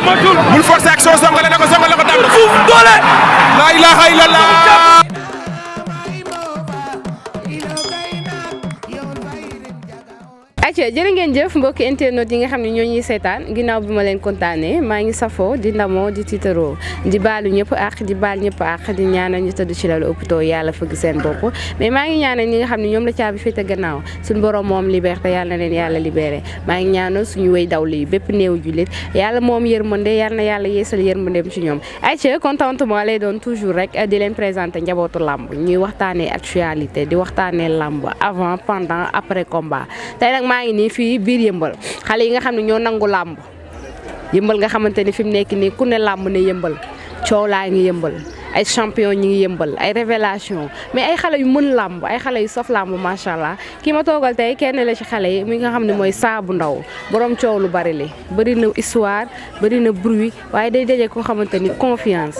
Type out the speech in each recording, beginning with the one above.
bul forcer action songale na ko daan na suuf doole. la ilaha illallah. acca jërë ngeen jëf mbokki internet yi nga xam ne ñoo ñuy seetaan ginnaaw bi ma leen kontaanee maa ngi safoo di ndamoo di tiitaroo di baalu ñëpp ak di baal ñëpp ak di ñaanal ñu tëdd ci lalu hôpital yàlla fëgg seen bopp mais maa ngi ñaanal ñi nga xam ne ñoom la caabi féete gannaaw suñu borom moom liberté yàlla na leen yàlla libéré maa ngi ñaanal suñu wéy dawlu yi bépp néew jullit yàlla moom yërmande yàlla na yàlla yeesal yërmandeem ci ñoom acca contentement lay doon toujours rek di leen présenter njabootu làmb ñuy waxtaanee actualité di waxtaanee làmb avant pendant après combat tey nag maa ngi nii fii biir yëmbal xale yi nga xam ne ñoo nangu làmb yëmbal nga xamante ni fi mu nekk nii ku ne làmb ne yëmbal coow laa ngi yëmbal ay champion ñi ngi yëmbal ay révélation mais ay xale yu mën làmb ay xale yu sof làmb macha allah kii ma toogal tey kenn la ci xale yi mi nga xam ne mooy Saabu Ndaw borom coow lu bari li bëri na histoire bëri na bruit waaye day daje koo xamante ni confiance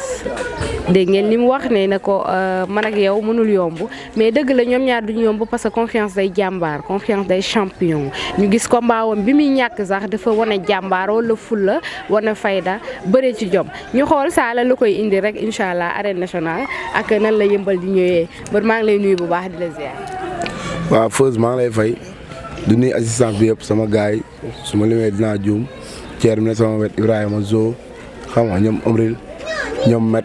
dégg ngeen li mu wax ne na ko man ak yow mënul yomb mais dëgg la ñoom ñaar duñu yomb parce que confiance day jàmbaar confiance day champion ñu gis combat wam bi muy ñàkk sax dafa wane jàmbaar wala fulla wane fayda bëre ci jom ñu xool saa la lu koy indi rek incha allah arène nationale ak nan la yëmbal di ñëwee ba maa ngi lay nuyu bu baax di la ziar. waaw Feuz maa ngi lay fay du nuyu assistance bi yëpp sama gars yi su ma limee dinaa juum Thierno ne sama wet Ibrahima Zo xam nga ñoom Omril ñoom Met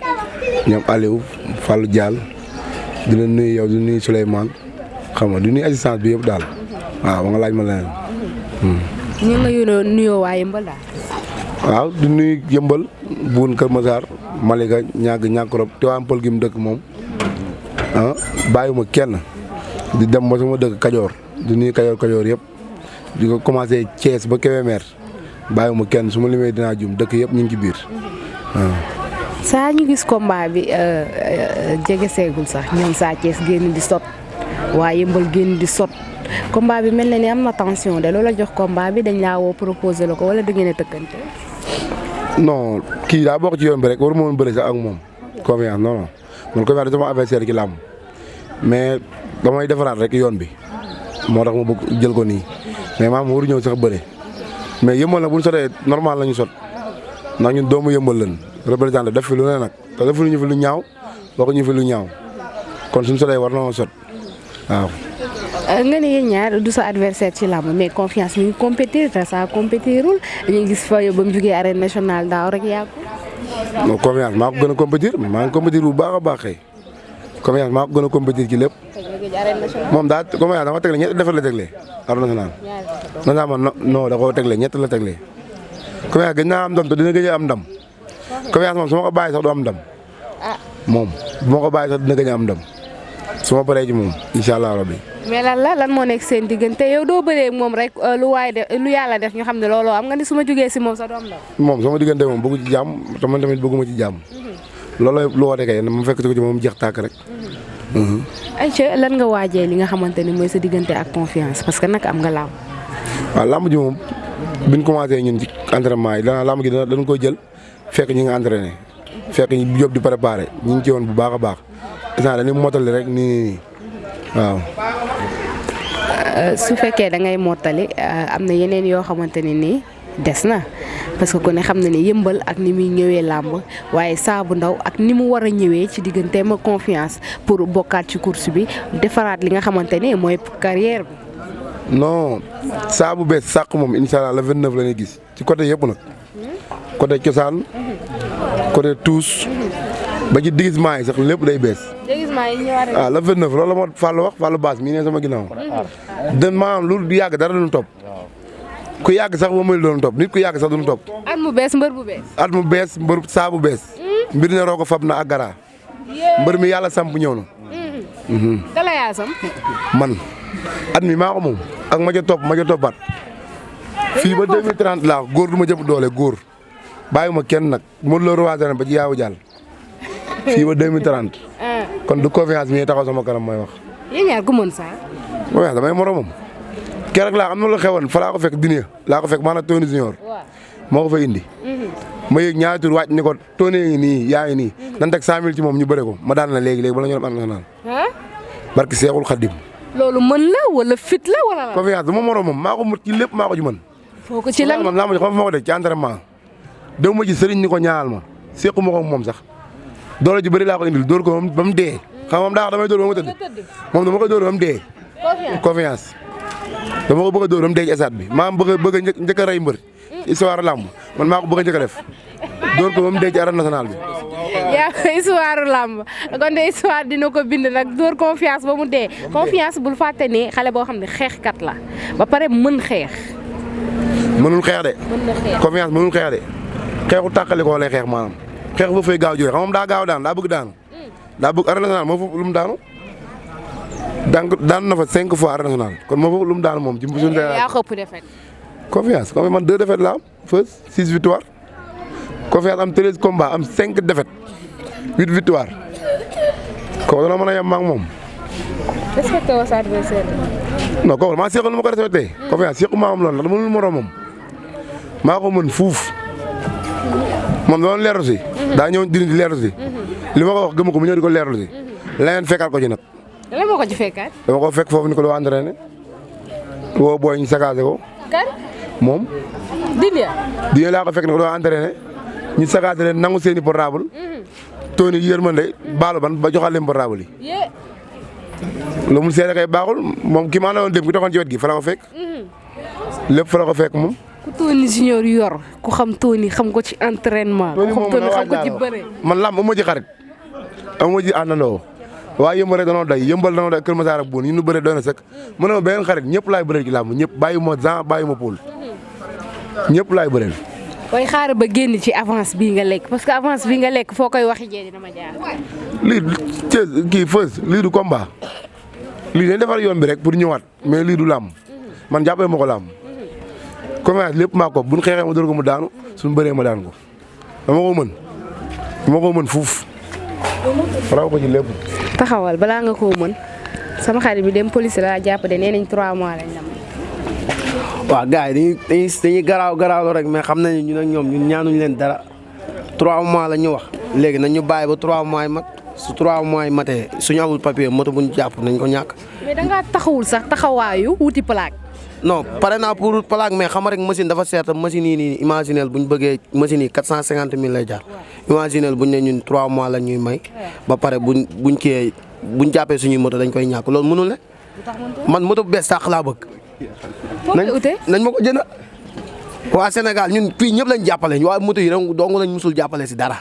ñoom Aliou Fallou Diall di leen nuyu yow di nuyu Souleymane xam nga di nuyu assistance bi yëpp daal waaw ba nga laaj ma leneen. ñu ngi la nuyoo waa yëmbal daal. waaw di nuyu yëmbal buun Kër Massar Malika ñàkk rob te waa Mpël gi mu dëkk moom ah bàyyiwuma kenn di dem ba sama dëkk Kajoor di nuyu Kajoor yëpp di ko commencé Thiès ba Kébémer bàyyiwuma kenn su ma limee dinaa jum dëkk yëpp ñu ngi ci biir waaw. saa ñu gis combat bi jege seegul sax ñoom Sa Thiès génn di sot waa yëmbal génn di sot combat bi mel na ni am na tension de loola jox combat bi dañ laa woo proposé la ko wala da ngeen a tëkkante. non kii daa bokk ci yoon bi rek waruma woon bëri sax ak moom confiance non man confiance sama adversaire ci làmb mais damay defaraat rek yoon bi moo tax ma bëgg jël ko nii mais maam waru ñëw sax bëri mais yëmbal nag bu ñu sotee normal la ñu sot ndax ñun doomu yëmbal lañ représenté def fi lu ne nag te defuñu fi lu ñaaw waxuñu fi lu ñaaw kon suñu sotee war na sot waaw. nga ne yéen ñaar du sa adversaire ci làmb mais confiance mi ngi compétir te saa compétirul dañuy gis fa yow ba mu jugee arène nationale daaw rek yaa ko. non confiance maa ko gën a compétir maa ngi compétir bu baax a baax kay confiance maa ko gën a compétir ci lépp. moom daa confiance dama tegle ñett defar la tegle arène nationale. non da koo tegle ñett la tegle. confiance gëj naa am ndam te dina gëj a am ndam. confiance moom su ma ko bàyyi sax du am ndam. moom bu ma ko bàyyi sax dina gëj a am ndam su ma paree ci moom incha allah rabbi. mais lan moo nekk seen diggante yow doo bëree moom rek lu yàlla def ñu xam ne looloo am nga ni su ma jógee si moom sax du am ndam. moom sama diggante moom bëggu ci jàmm te man tamit bëgguma ci jàmm. looloo lu woote kay ma fekk ko ci moom jeex tàkk rek. ayca lan nga waajee li nga xamante ni mooy sa diggante ak confiance parce que nag am nga làmb. waaw làmb ji moom biñ commencé ñun ci entraînement yi danaa làmb ji dañ koy jël fekk ñi nga entraîné fekk ñu jóg di préparé ñu ngi ci woon bu baax a baax instant dañuy mottali rek nii waaw. su fekkee da ngay mottali am na yeneen yoo xamante ne nii des na parce que ku ne xam na ne yëmbal ak ni muy ñëwee làmb waaye Saabu Ndaw ak ni mu war a ñëwee ci digganteem ak confiance pour bokkaat ci course bi defaraat li nga xamante ne mooy carrière bi. non Saabu bees sàq moom incha allah le 29 la ñuy gis ci côté yëpp nag côté cosaan côté tuus ba ci déguisement yi sax lépp day bees. déguisement yi ñëwaat waaw le 29 loolu la ma Fallou wax Fallou Bass mii ne sama ginnaaw. den maanaam lu yàgg dara duñu topp. ku yàgg sax ba muy doon topp nit ku yàgg sax duñu topp. at mu bees mbër bu bees. at mu bees mbër saa bu bees. mbir ne roo ko fab na ak gara mbër mi yàlla samp ñëw na. kala yaa sam. man at mi maa ko moom ak ma ca toppaat. fii ba 2030 laa góor du ma jëm doole góor bàyyi ma kenn nag Modou Lo roi ba ci yaawu jàll. fii ba 2030. kon du confiance mi taxaw sama kanam mooy wax. yéen ñaar ku mën saa. confiance damay moromam. keroog laa am na lu xewoon fa laa ko fekk dine laa ko fekk maanaam Tony Junior moo ko fa indi. ma yëg ñaari tur wàcc ni ko Tony ngi nii yaa ngi nii. nan teg 100000 ci moom ñu bëre ko ma daan la léegi bala ñu dem national. barki Seexul Xaddim. loolu mën la wala fit la wala la. confiance dama moromam maa ko mut ci lépp maa ko ci mën. foo ko ci lan laa ma xam fa ma ko def ci entraînement dem ma ci sëriñ ni ko ñaanal ma sequ ma ko moom sax doole ji bëri laa ko indil dóor ko ba mu dee xam moom daa wax damay dóor ba mu tëdd moom dama ko dóor ba mu dee confiance dama ko bëgg a dóor ba mu dee ci stade bi maa bëgg a njëkk a rey mbër histoire làmb man maa ko bëgg a njëkk a def dóor ko ba mu dee ci arène nationale bi. yaa histoire làmb kon de histoire dina ko bind nag dóor confiance ba mu dee confiance bul fàtte ne xale boo xam ne xeexkat la ba pare mën xeex. mënul xeex de. mën na xeex confiance mënul xeex de xeexu tàqali ko lay xeex maanaam xeex ba fay gaaw jógee xam moom daa gaaw daan daa bëgg daanu daa bëgg arène nationale moo foofu lu mu daanu daan na fa 5 fois arène nationale kon moo foofu lu mu daanu moom ci suñu. yaa xëpp defet. confiance comme man 2 défaites la am first 6 victoires confiance am 13 combats am 5 défaites 8 victoires kooku dana mën a yem ma ak moom. respecté woo sa adversaire. non kooku maa seqal ma ko respecté. confiance sequ maa am loolu ndax mënul moroomam maa ko mën fuuf moom doon leerlu si. daa ñëw dindi leerlu si. li ma ko wax gëm ko mu ñëw di ko leerlu si. leneen fekkaat ko ci nag. lan moo ko ci fekkaat. dama ko fekk foofu ni ko doo entraîné woo booy ñu saccagé ko. kan. moom. Didier laa ko fekk ni ko doo entraîné ñu saccagé leen nangu seeni portable. tooni yërmande baalu ban ba joxal leen portable yi. lu mu seede kay baaxul moom ki ma àndaloon dem ki taxoon ci wet gi fa la ko fekk. lépp fa la ko fekk moom. ku Tony Junior yor ku xam Tony xam ko ci entraînement. ku xam Tony xam ko ci bëre. man lamb amoo ci xarit amoo ci àndandoo waaye yëmbal rek danoo doy yëmbal danoo doy Kër Masar ak Boune ñu nu bëre doy na sëkk mu ne ma beneen xarit ñëpp laay bëreel ci lamb ñëpp bàyyi ma Jean bàyyi ma Paul ñëpp laay bëreel. waaye xaaral ba génn ci avance bii nga lekk parce que avance bii nga lekk foo koy waxi jee dina ma jaar. lii kii fës lii du combat lii dañ defar yoon bi rek pour ñëwaat mais lii du lamb man jàppee ma ko lamb commerce lépp maa ko bu ñu xeexee ma dóor ko mu daanu suñu bëree ma daan ko dama ko mën fuuf raw ko ci lépp. taxawal balaa nga koo mën sama xarit bi dem police la jàpp de nee nañ 3 mois lañ la. waaw gars yi dañuy garaaw rek mais xam nañu ñun ak ñoom ñun ñaanuñ leen dara 3 mois la ñu wax léegi nañ ñu bàyyi ba 3 mois yi mat su 3 mois yi matee suñu amul papier moto bu ñu jàpp nañ ko ñàkk. mais da ngaa taxawul sax taxawaayu wuti plaque. non pare naa pour plaque mais xam rek machine dafa seet machine yi nii imaginel bu ñu bëggee machine yi 450 000 lay jaar imaginel buñ ne ñun 3 mois la ñuy may ba pare buñ jàppee suñuy moto dañ koy ñàkk loolu mënul ne man moto bu bees sax laa bëgg. nañ ma ko jënd waa Sénégal ñun fii ñëpp lañ jàppale waa moto yi rek dong lañ musul jàppale si dara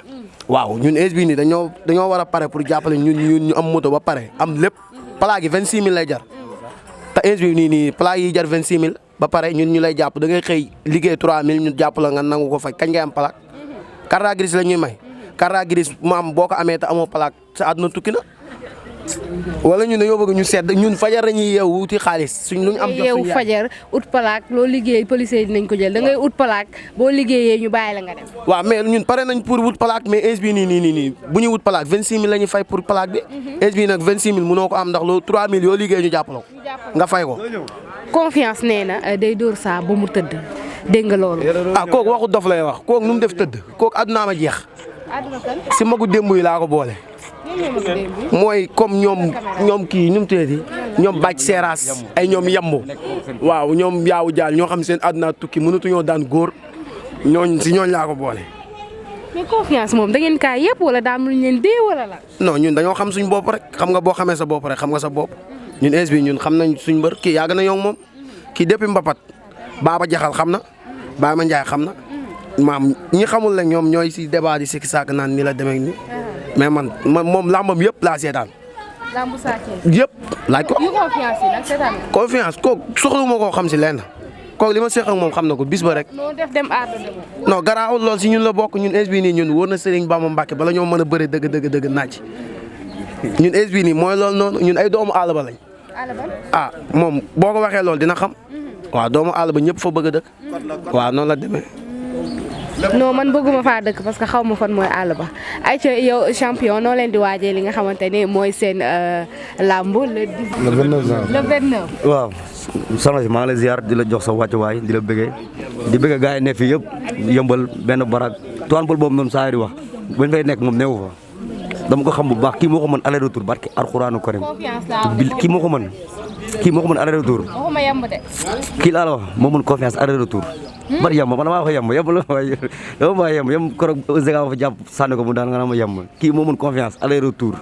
waaw ñun bii nii dañoo war a pare pour jàppale ñun ñu am moto ba pare am lépp plaque yi 26 000 lay jar. te bii nii plaque yi jar 26 000 ba pare ñun ñu lay jàpp da ngay xëy liggéey 3 000 ñu jàpp la nga nangu ko fay kañ ngay am plaque carte grise la ñuy may carte grise maam boo ko amee te amoo plaque sa àdduna tukki na wala ñun dañoo bëgg ñu sedd ñun fajar dañuy yeewu wuti xaalis suñ lu ñu am. yeewu fajar ut plaque loo liggéey policier dinañ ko jël da ngay ut plaque boo liggéeyee ñu bàyyi la nga dem. waaw mais ñun pare nañ pour wut plaque mais bii nii bu ñu wut plaque 26 000 la ñuy fay pour plaque bi. bii nag 26 000 mënoo ko am ndax loolu 3 000 yoo liggéey ñu jàppaloo nga fay ko. confiance nee na day dóor saa ba mu tëdd dégg nga loolu. kooku waxu dof lay wax kooku nu mu def tëdd kooku àdduna ma jeex. si magu démb yi laa ko boole. mooy comme ñoom kii ñu mu tëddee ñoom bàcc seeraas ay ñoom yambu waaw ñoom yaawu jaal ñoo xam seen àdduna tukki mënatuñoo daan góor ñooñ laa ko boole. mais confiance moom da ngeen kaa yëpp wala daa am lu ñu leen dee wala la. non ñun dañoo xam suñ bopp rek xam nga boo xamee sa bopp rek xam nga sa bopp ñun bi ñun xam nañ suñ mbër kii yàgg na yow moom kii depuis Mbapat Baba Jaxal xam na Baama Ndiaye xam na maam ñi xamul la ñoom ñooy si débat di sikki sàkk naan ni la demee nii mais man moom làmbam yëpp laa seetaan. lambu saa yëpp laaj ko. yu confiance yi nag seetaan nga. confiance kooku soxluma koo xam si lenn kooku li ma seq ak moom xam na ko bis ba rek. noo def dem aar non garaawul lool si ñun la bokk ñun bii nii ñun wóor na Serigne Bamba Mbacke bala ñoo mën a bëre dëgg naaj ñun bii nii mooy loolu noonu ñun ay doomu àll ba lañ. moom boo ko waxee loolu dina xam. waaw doomu àll ba ñëpp fa bëgg a dëkk. waaw noonu la demee. non man bëgguma faa dëkk parce que xaw ma fan mooy àll ba ayca yow champion noo leen di waajee li nga xamante ne mooy seen làmb le 29. waaw soxna si maa ngi lay ziar di la jox sa wàccuwaay di la bëggee di bëggee gars yi ne fii yëpp yëmbal benn barak toile boobu noonu saa yi di wax bañ fay nekk moom newu fa dama ko xam bu baax kii moo ko mën aller retour barki alxuraanu karim kii moo ko mën kii moo ko mën aller retour. waxuma yemb de. kii laa la wax moo mën confiance aller retour. bari yemb man maa ko yemb la waaye dama maa yemb korog Zega fa jàpp sànni ko mu daan nga naa ma yemb kii moo mën confiance aller retour.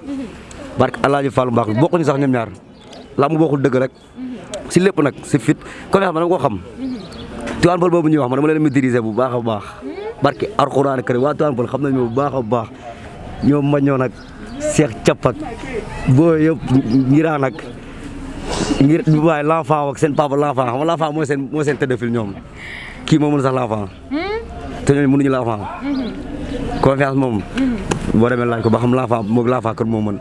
barke Alaaji Fallu Mbaax bi bokkuñu sax ñoom ñaar laa mu bokkul dëgg rek si lépp nag si fit confiance man dama ko xam. Tivaouane Peulh boobu ñuy wax man dama leen maîtriser bu baax a baax barke Alxuraan kër waa Tivaouane Peulh xam nañ bu baax a baax ñoom ma ñëw nag Cheikh Capp ak boo yëpp ngiraan ak ngir waaye l'enfant ak seen papa l'enfant xam nga l'enfant mooy seen tëdd fil ñoom kii moo mën sax l'enfant te ñooñu mënuñu l'enfant confiance moom boo demee laaj ko ba xam l'enfant moog l'enfant kër moo mën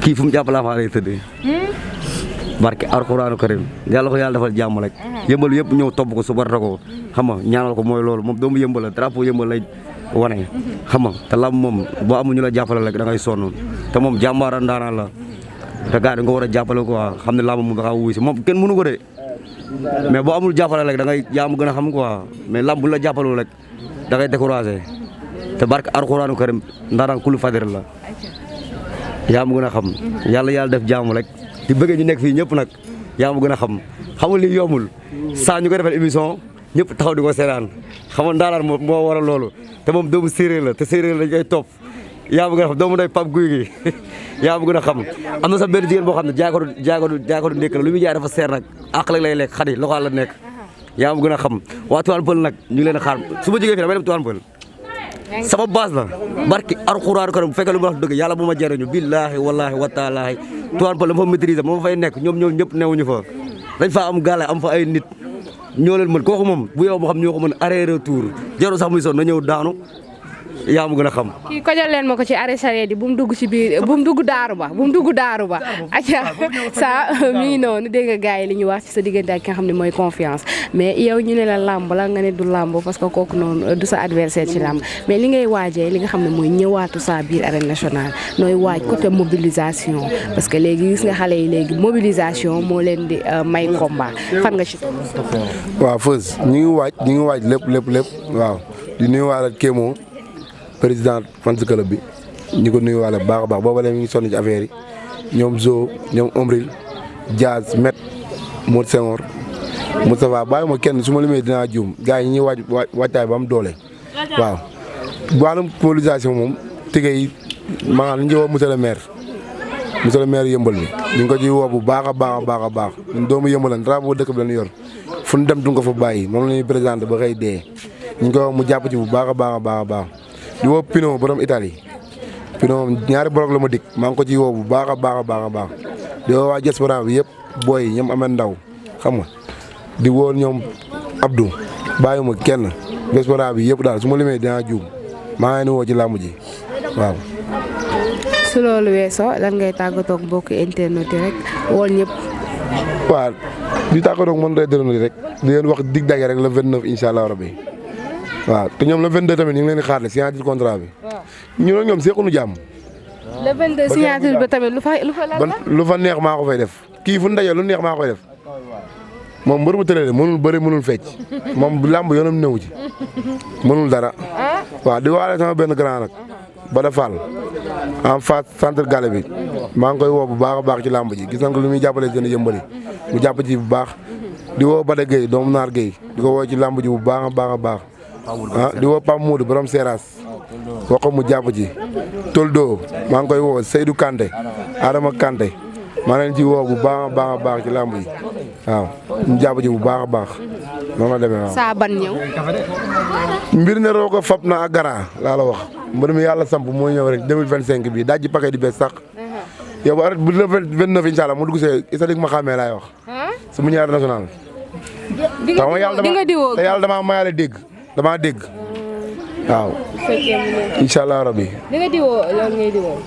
kii fu mu jàpp l'enfant lay tëddee barke Alxuraanu Karim yàlla ko yàlla defal jàmm rek yëmbal yëpp ñëw topp ko subarata ko xam nga ñaanal ko mooy loolu moom doomu yëmbal la drapeau yëmbal lay wane xam nga te lam moom boo amul ñu la jàppale rek da ngay sonn te moom jàmbaara ndaanaan la te gars yi nga war a jàppale quoi xam ne lamb moom da ngaa wuy si moom kenn mënu ko de mais boo amul jàppale rek da ngay yaa ma gën a xam quoi mais lamb bu la jàppalul rek da ngay découragé te barke Alxuraanu Karim ndaanaan kulu fadir la yaa ma gën a xam yàlla def jàmm rek di bëgg ñu nekk fii ñëpp nag yaa ma gën a xam xamul li yombul saa ñu koy defal émission ñëpp taxaw di ko seetaan xam nga ndaanaan moo waral loolu te moom doomu séeréer la te séeréer la dañ koy topp yaa ma gën a xam doomu day Pape Guy gi yaa ma gën a xam am na sax benn jigéen boo xam ne jaakadu ndékk la lu muy jaay dafa seer nag àq lay lekk xadi loxo la nekk yaa ma gën a xam waa Tivaouane Peulh nag ñu ngi leen a xaar su ma jógee fii damay dem Tivaouane Peulh sama base la barki Alxuraanu Karim bu fekkee lu ma wax dëgg yàlla bu ma jëriñu billaahi wallaahi wa taalaahi Tivaouane Peulh dama fa maîtriser moom fay nekk ñoom ñëpp newuñu fa dañ fa am gaale am fa ay nit ñoo leen mën kooku moom bu yow moo xam ñoo ko mën arrêt retour jarul sax muy sonn na ñëw daanu yaa ma gën a xam. kii kojal leen ma ko ci arrêt charrette yi bu mu dugg ci biir bu mu dugg daaru ba aca sa mi ngi noonu dégg nga gars yi li ñuy wax ci sa diggante ak ki nga xam ne mooy confiance mais yow ñu ne la làmb la nga ne du làmb parce que kooku noonu du sa adversaire ci làmb mais li ngay waajee li nga xam ne mooy ñëwaatu sa biir arène nationale nooy waaj côté mobilisation parce que léegi gis nga xale yi léegi mobilisation moo leen di may combat fan nga ci waaw Feuz ñu ngi waaj lépp waaw di nuyuwaale Kémo président fans club bi ñu ko nuyuwaale baax a baax booba léegi ñu ngi sonn ci affaire yi ñoom Zo ñoom Omril Diaz Met Modou Senghor Moustapha bàyyi ma kenn su ma limee dinaa juum gars yi ñuy waajtaay ba am doole waaw wàllum mobilisation moom tigé yi maanaam li ñu woo monsieur le maire yëmbal bi ñu ngi ko ci woo bu baax a baax ñun doomu yëmbal lan drapeau dëkk bi lañu yor fu ñu dem du nga ko fa bàyyi moom la ñuy présenté ba xëy dee ñu ngi ko wax mu jàpp ci bu baax a baax di woo Pino borom Italie Pino moom ñaari borog la ma dik maa ngi ko ci woo bu baax a baax di woo waa diaspora bi yëpp booy yi ñoom amee ndaw xam nga di woo ñoom Abdou bàyyiwuma kenn diaspora bi yëpp daal su ma limee dinaa juum maa ngi leen woo ci làmb ji waaw. su loolu weesoo lan ngay tàggatoo ak mbokku internet yi rek wool ñëpp. waaw di tàggatoo ak man day dërëm rek di leen wax dig daje rek le 29 incha allah rabbi waaw te ñoom le 22 tamit ñu ngi leen di xaar signature contrat bi. ñu ne ñoom sequnu jàmm. le 22 signature bi tamit lu fa neex maa ko fay def kii fu ñu daje lu neex maa koy def moom mbër bu tëralee mënul bëri mënul fecc moom làmb yoonam newu ci mënul dara. waaw di waale sama benn grand nag Bada Fall en face centre gale bi maa ngi koy woo bu baax a baax ci làmb ji gis nañ ko lu muy jàppale seen yëmbali mu jàpp ci bu baax di woo Bada Gueye doomu Naar Gueye di ko woo ci làmb ji bu baax a baax. di woo Pape Moudou borom Seras wax ko mu jàpp ci Toldo maa ngi koy woo Seydou Kanté Adama Kanté maa leen ci woo bu baax a baax ci làmb yi waaw ñu jàpp ci bu baax a baax noonu la demee waaw. saa ban ñëw. mbir ne roo ko fab na ak gara laa la wax mbir mi yàlla samp mooy ñëw rek 2025 bii daaj ji paquet di bees sax yow bu arrêté bu le 29 incha allah mu dugg see isa dig ma xàmmee laay wax su mu ñaar national. di nga diwoo te yàlla damaa mayaale dégg. damaa dégg waaw. incha allah rabi. di nga diwoo loolu ngay diwoo.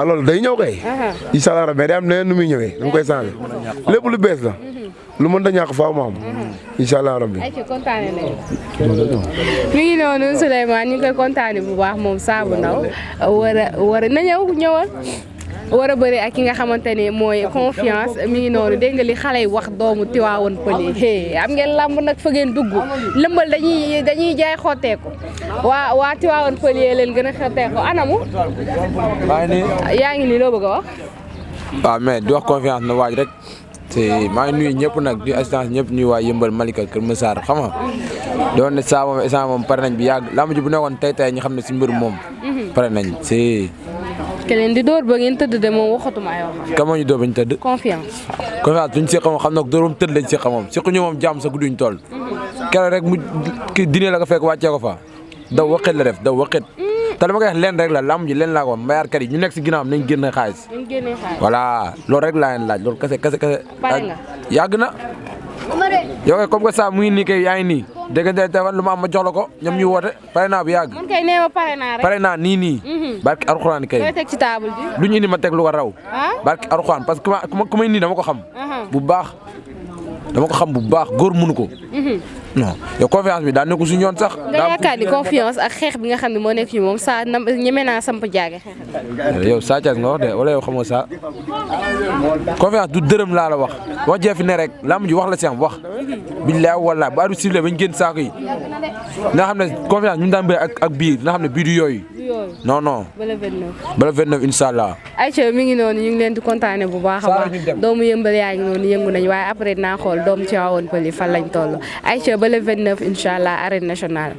loolu day ñëw kay. incha allah rabi mais day am leneen nu muy ñëwee da nga koy changé lépp lu bees la. lu mën da ñàkk faaw ma am. incha allah rabi. ayca kontaane nañu. mi ngi noonu Souleymane ñu ngi koy kontaane bu baax moom Saabu Ndaw war a na ñëwal. war a bëri ak ki nga xamante ne mooy confiance mi ngi noonu dégg nga li xale yi wax doomu Tivaouane Peulh yi am ngeen lamb nag fa ngeen dugg lëmbal dañuy jaay xotteeku waa Tivaouane Peulh yi leen gën a xotteeku anamu. yaa ngi nii loo bëgg a wax. waaw mais di wax confiance na waaj rek te maa ngi nuyu ñëpp nag di assistance ñëpp nuyu waa Yëmbal Malika Kër Massar xam nga doon ne saa moom instant moom pare nañ bi yàgg lamb ji bu nekkoon tey ñu xam ne si mbir moom pare nañ si keneen di dóor ba ngeen tëdd de moom waxatuma ay wax. ka moo ñu dóor ba ñu tëdd confiance. duñ seq moom xam nag dóor moom tëdd lañ seq moom seq ñu moom jàmm sa gudduñ toll keroog rek mu kii dîner la ko fekk wàccee ko fa daw waqit la def daw waqit te dama koy wax leen rek la lamb ji leen laa ko wax mbayaarkat yi ñu nekk si ginnaaw nañ génne xaalis voilà loolu rek laa leen laaj loolu kese pare nga yàgg na yow kay comme que ça mu ngi nii kay yaa ngi nii dégg nga tey lu ma am ma jox la ko ñoom ñu woote pare naa bu yàgg. man kay nee ma pare naa rek. pare naa nii. barki Alxuraan kay. looy teg ci table ji. lu ñu indi ma teg lu ko raw. barki Alxuraan parce que ku may nii dama ko xam. bu baax dama ko xam bu baax góor mënu ko. non yow confiance bi daa nekkul suñu yoon sax. nga yaakaar ni confiance ak xeex bi nga xam ne moo nekk ci moom saa ñeme naa samp jaage xeex. yow Sa Thiès nga wax de wala yow xamoo sa confiance du dërëm laa la wax jee fi ne rek lamb ji wax la si am wax. billahi wallahi bu arbitre sifflé bañ génn saako yi nga xam ne confiance ñu daan bëri ak biir nga xam ne bii du yooyu. non non. bala 29 incha allah. Aïcha mi ngi noonu ñu ngi leen di kontaane bu baax a baax doomu Yëmbal yaa ngi noonu yëngu nañ waaye après naa xool doomu Tivaouane Peulh fan lañ toll Aïcha ba le 29 incha allah arène nationale.